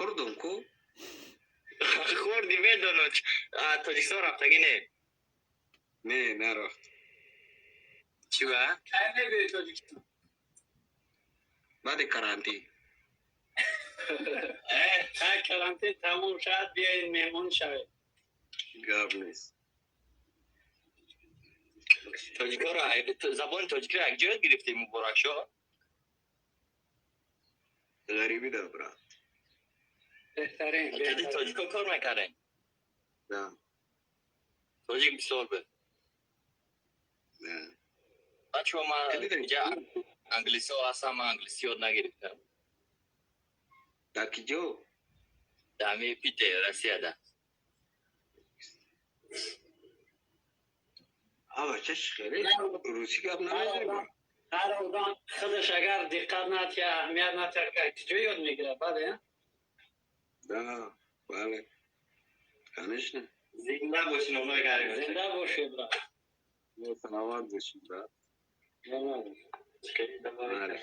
Хӯрдум ку. Хӯрдӣ, медонам. Тоҷикистон рафтагӣ не? Не, нарафт. Чӣ ба? Кай мебиёи Тоҷикистон? Баъди карантин. Кай карантин тамом шавад, биёед, меҳмон шавед. Гап нест. Тоҷикоро, забони тоҷикиро якҷо ёд гирифтӣ, Муборакшо? Ғарибӣ да, брат. Беҳтарин. Кади тоҷико кор мекардем? Да. Тоҷик бисёр буд. Да. Бачо, ман инҷа англисиҳо ҳастам, ман англисӣ ёд нагирифтам. Дар ки ҷо? Дар ҳамин Питер, Россияда. А бача хеле русӣ гап намезанӣ. Ҳар одам худаш агар диққат натия, аҳамият натия, куҷо ёд мегирад, бале? Да, бале. Конечно. Зинда бошӣ, номои карим. Зинда бошед, брат. Саломат бошӣ, брат. Саломат. Бале.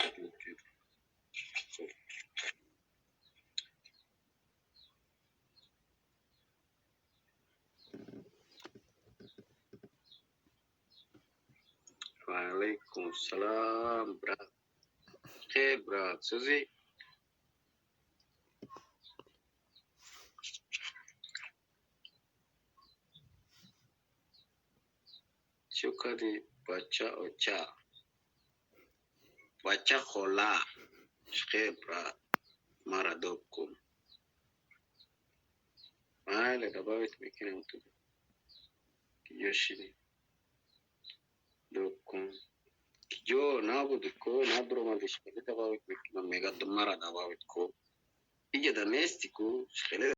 Ваалайкум салом, брат. Хе, брат, сӯзи? Чӣ кардӣ, бача оча? Бача хола. Хе, брат, мара доб кун. Майли, добавить мекунем ту. Киҷо шидӣ? Доб кун. Киҷо набуди ко, набуромадиш, хеле добавить мекунам, мега мара добавить ко. Иҷа да нести ку, хеле.